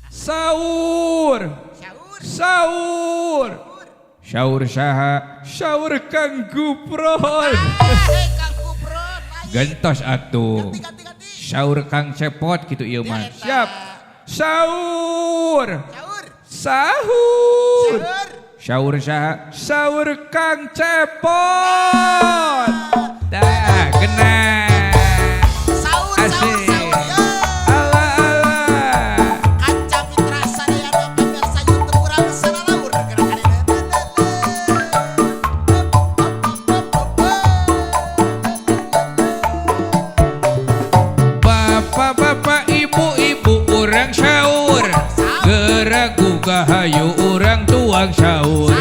Sahur. Sahur. Sahur. Sahur saha? Sahur Kang Gupron. Kang Gupron. Gentos atuh. Ganti, ganti, ganti. Sahur Kang Cepot gitu ieu mah. Ya, eta. Siap. Sahur. Sahur. Sahur. Sahur. Sahur saha? Sahur Kang Cepot. Dah kena. Sahur, sahur, Asik. Sahur ya. Alah alah. Kanca mitra sadayana, pemirsa YouTube urang salalaur gerakan ini. Bapak-bapak, ibu-ibu, urang sahur. Gerak gugah hayu urang tuang sahur.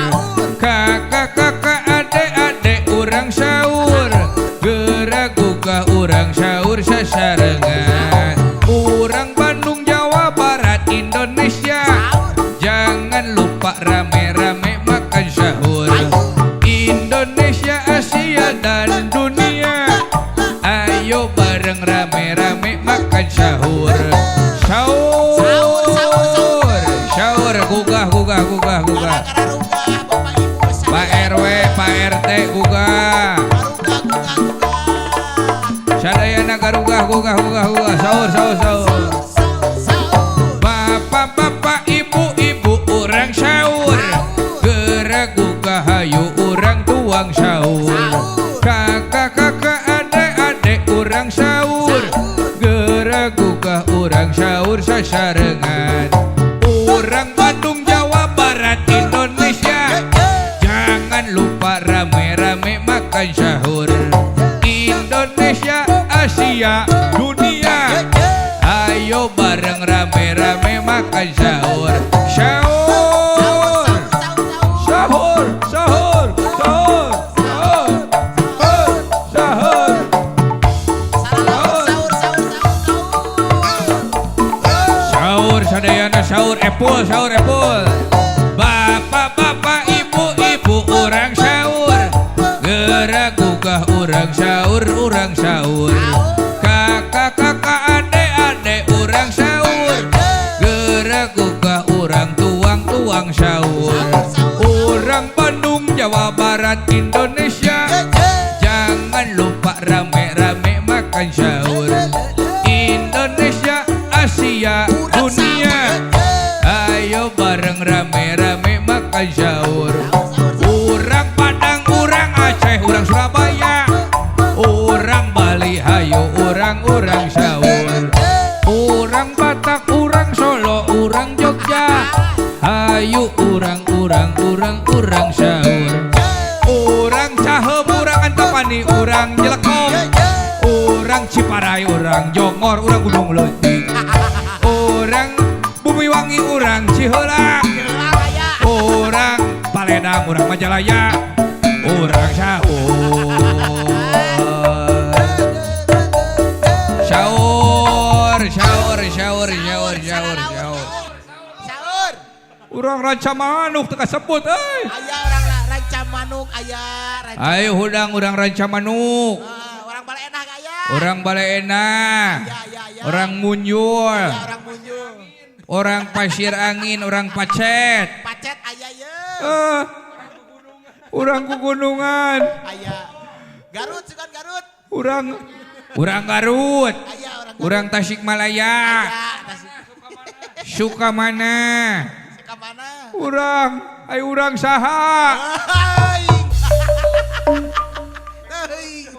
Kakak-kakak, adek-adek, urang sahur. Gerak gugah urang sahur sasarengan. Urang Bandung, Jawa Barat, Indonesia. Jangan lupa rame-rame makan sahur. Indonesia, Asia, dan dunia. Ayo bareng rame-rame makan sahur. Sahur. Sahur, sahur, sahur. Sahur, gugah, gugah, gugah, gugah. Gara-gara gugah Bapak Ibu sadayana. Pak RW, Pak RT, gugah. Garugah, gugah, gugah. Sadayana garugah, gugah, gugah, gugah. Sahur, sahur, sahur. Sahur, sahur. Bapak-bapak, ibu-ibu, urang sahur. Gerak gugah hayu urang tuang sahur. Kakak-kakak, adek-adek, urang sahur. Gerak gugah urang sahur sasarengan. Urang Bandung, Jawa Barat, Indonesia. Jangan lupa rame-rame makan sahur. Indonesia, Asia, dunia. Ayo bareng rame-rame makan sahur. Sahur. Sahur, sahur, Sahur, sahur, sahur, sahur, sahur. sahur. Sahur, sahur, sahur, sahur. Sahur sadayana sahur epul, sahur epul. Bapak-bapak, ibu-ibu, urang sahur. Gerak gugah urang sahur, urang sahur. Kakak-kakak, adek-adek, urang sahur. Gerak gugah urang tuang-tuang sahur. Urang Bandung, Jawa Barat, Indonesia. Jangan lupa rame-rame makan sahur. Indonesia, Asia, dunia. Ayo bareng rame-rame makan sahur. Urang Padang, urang Aceh, urang Surabaya, urang Bali, hayu urang-urang sahur. Urang Batak, urang Solo, urang Jogja. Hayu urang-urang, urang-urang sahur. Urang Caheum, urang Antapani, urang Jelekong, urang Ciparai, urang Jongor, urang Gunung Leutik, urang Bumiwangi, urang Ciheulang, urang Paledang, urang Majalaya, urang sahur. Sahur, sahur, sahur, sahur, sahur, sahur. Sahur. Urang Ranca Manuk teu kasebut euy. Aya urang Ranca Manuk aya Ranca. Ayo hudang urang Ranca Manuk. Ah, urang Baleendah aya. Urang Baleendah. Ya, ya, ya. Urang Munjul. Ya, urang Munjul. Urang Pasir Angin, urang Pacet. Pacet aya ye. Eh, urang Kugunungan. Aya. Garut sugan Garut. Urang Garut. Aya urang Garut. Urang Tasikmalaya. Aya Tasik. Sukamana. Sukamana. Urang, ay urang saha? Aing. Aing.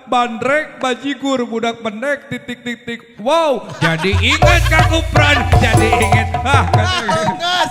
Bandrek bajigur budak pendek titik titik. Wow, jadi ingat Kang Upran, jadi ingat. Ah, Ah, geus.